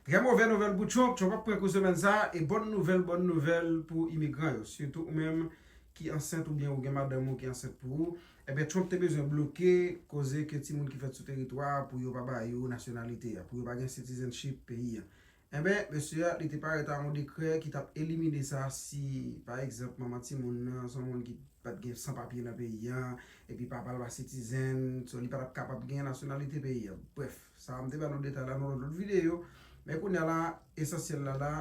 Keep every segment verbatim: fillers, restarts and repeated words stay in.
Trè move nouvèl pou Trump. Trump ap pran kou semèn sa a. E bòn nouvèl, bòn nouvèl pou imigran yo. Sitou ou menm ki ansent oubyen ou gen madanm ou ki ansent pou ou. Ebyen, Trump te bezwen bloke koze ke timoun ki fèt sou teritwa a pou yo pa ba yo nasyonalite a, pou yo pa gen citizenship peyi a. Enben, mesye a, li te parèt a yon dekrè ki t ap elimine sa si, pa egzanp, manman timoun nan se yon moun ki pa t gen san papye nan peyi a, epi papa l pa citizen, so li pa t ap kapab gen nasyonalite peyi a. Brèf, sa a m te ba nou detay la nan lòt, lòt videyo, men kounye a la, esansyèl la la,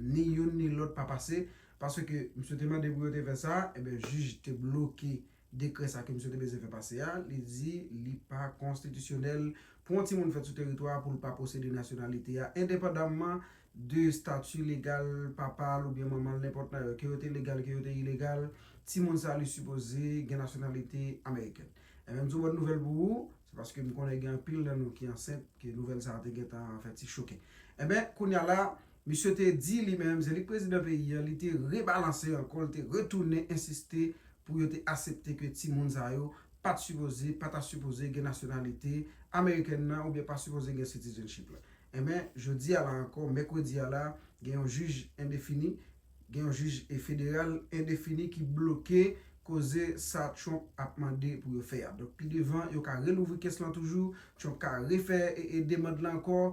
ni youn ni lòt pa pase, paske misye te mande pou yo te fè sa, enben, jij te bloke dekrè sa ke misye te bezwen fè pase a, li di li pa konstitisyonèl pou yon timoun fèt sou teritwa a pou l pa posede nasyonalite a, endepandamman de stati legal papa l oubyen manman l, nenpòt nan yo, ke yo te legal, ke yo te ilegal, timoun sa a li sipoze gen nasyonalite amerikèn. E menm sou bòn nouvèl pou ou, se paske m konnen gen anpil nan nou ki ansent, ke nouvèl sa a te gentan fè ti choke. Enben, kounye a la, misye te di li menm, se li k prezidan peyi a, li te rebalanse ankò, li te retounen ensiste pou yo te aksepte ke timoun sa yo pa t sipoze, pa ta sipoze gen nasyonalite amerikèn nan oubyen pa sipoze gen citizenship la. Enben, jodi a la ankò, mèkredi a la, gen yon jij endefini, gen yon jij e federal endefini ki bloke koze sa Trump ap mande pou yo fè a. Donk, pi devan, yo ka relouvri kès lan toujou, Trump ka refè e, e demann lan ankò.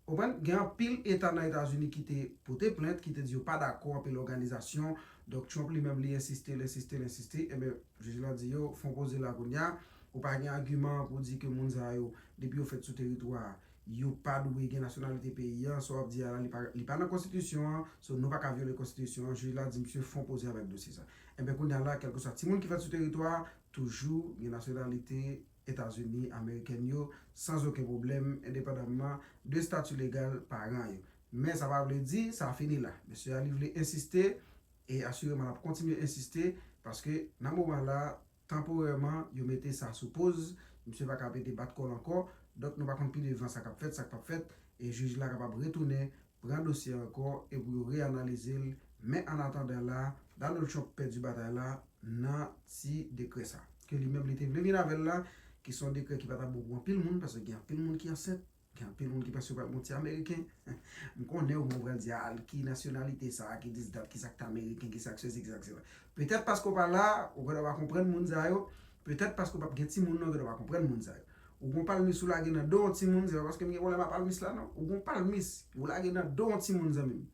Ou konprann? Gen anpil eta nan Etazini ki te pote plent, ki te di yo pa dakò, anpil òganizasyon. Donk, Trump li menm, li ensiste, li ensiste, li ensiste. Enben, jij la di yo, fè yon poze la kounye a. Ou pa gen agiman pou di ke moun sa yo, depi yo fèt sou teritwa a, yo pa dwe gen nasyonalite peyi a. Sa w ap di a la, li pa, li pa nan konstitisyon an. So, nou pa ka vyole konstitisyon an. Jij la di misye fè yon poze avèk dosye sa. Enben, kounye a la, kèlkeswa timoun ki fèt sou teritwa a, toujou gen nasyonalite Etazini amerikèn yo, san okenn pwoblèm, endepandamman de stati legal paran yo. Men sa pa vle di sa fini la. Mesye a li vle ensiste, e asireman l ap kontinye ensiste, paske nan moman la, tanporèman, yo mete sa sou poz, misye pa ka mete bat kò l ankò, donk nou pa konn pi devan sa k ap fèt, sa k p ap fèt, e jij la kapab retounen pran dosye a ankò e pou yo reanalize l, men an atandan la, Donald Trump pèdi batay la nan ti dekrè sa. Ke li menm li te vle vin avè l la, ki se yon dekrè ki pa t ap bon pou anpil moun, paske gen anpil moun ki ansent, gen anpil moun ki panse yo pral gen yon ti ameriken. M konnen ou pral di, "Ah, ki nasyonalite sa, ki dis dat, ki sa k t ameriken, ki sa k sesi, ki sa k sela." Petèt paske w pa la, ou genlè pa konprann moun sa yo, petèt paske w p ap gen timoun nan, ou genlè pa konprann moun sa yo. Ou gon palmis ou lage nan do yon timoun, se pa paske m gen pwoblèm ak palmis la, non. Ou gon palmis, ou lage nan do yon timoun, zanmi m.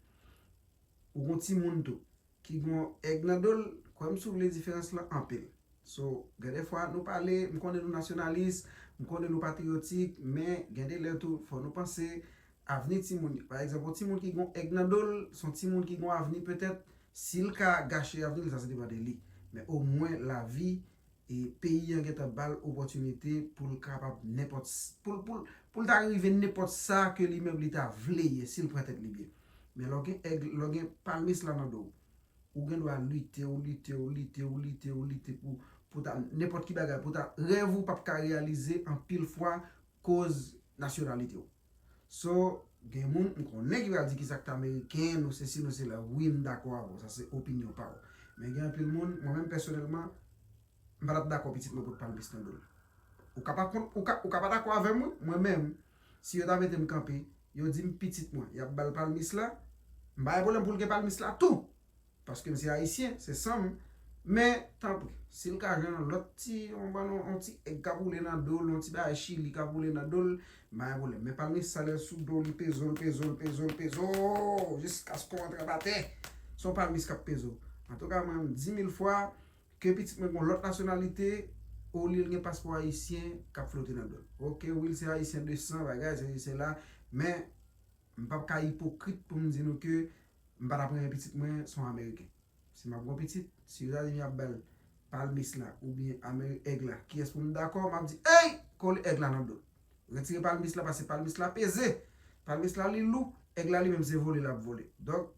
Ou gon timoun tou, ki gon èg nan do l, kwè m si w vle diferans lan anpil. So, gen de fwa nou pale, m konnen nou nasyonalis, m konnen nou patriyotik, men gen de lè tou, fò nou panse avni timoun yo. Pa egzanp, yon timoun ki gon èg nan do l, se yon timoun ki gon avni petèt, si l ka gache avni l, sa se depann de li. Men omwen lavi e peyi an gentan ba l opòtinite pou l kapab nenpòt s-, pou l, pou l, pou l ta rive nenpòt sa ke li menm li ta vle ye, si l pran tèt li byen. Men lè w gen èg, lè w gen palmis la nan do w, ou gen dwa lite, ou lite, ou lite, ou lite, ou lite pou, pou ta, nenpòt ki bagay, pou ta, rèv ou p ap ka reyalize anpil fwa koz nasyonalite w. So, gen moun, m konnen ki pral di ki sa k t ameriken, nou sesi, nou sela. Wi, m dakò avè w, sa se opinyon pa w. Men gen anpil moun, mwen menm pèsonèlman, m pa t ap dakò pitit mwen pot palmis nan do l. Ou ka pa konn, ou ka, ou ka pa dakò avè m, wi. Mwen menm, si yo ta mete m kanpe, yo di m pitit mwen, y ap ba l palmis la, m pa gen pwoblèm pou l gen palmis la tou. Paske m se ayisyen, se san m. Men, tanpri, si l ka jwenn yon lòt ti, yon bann, yon ti èg k ap woule nan do l, yon ti bagay chili k ap woule nan do l, m pa gen pwoblèm. Men palmis sa lè l sou do, li peze w, l peze w, l peze w, l peze w, jiskaske w antre anba tè. Se yon palmis k ap peze w. Antouka, mwen, m di mil fwa, ke pitit mwen gon lòt nasyonalite, olye l gen paspò ayisyen k ap flote nan do l. Oke, wi, l se ayisyen de san, bagay, sesi, sela, men m p ap ka ipokrit pou m di nou ke m pa t ap renmen pitit mwen se yon ameriken. Si m ap gon pitit, si yo ta di m y ap ba l palmis la oubyen ameri-, èg la, kiyès pou m dakò, m ap di, ey, kole èg la nan do l. Retire palmis la, paske palmis la peze. Palmis la, li lou, èg la, li menm, se vole l ap vole. Donk,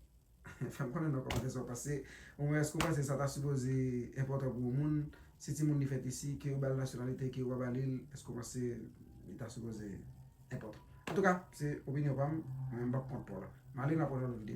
fè m konnen nan kòmantè sa w panse. Omwen, èske w panse sa ta sipoze enpòtan pou yon moun, si timoun li fèt isi, ke yo ba l nasyonalite, ke yo pa ba li l, èske w panse li ta sipoze enpòtan? Antouka, se opinyon pa m, mwen, m p ap kont pa w la. M ale nan pwochèn videyo.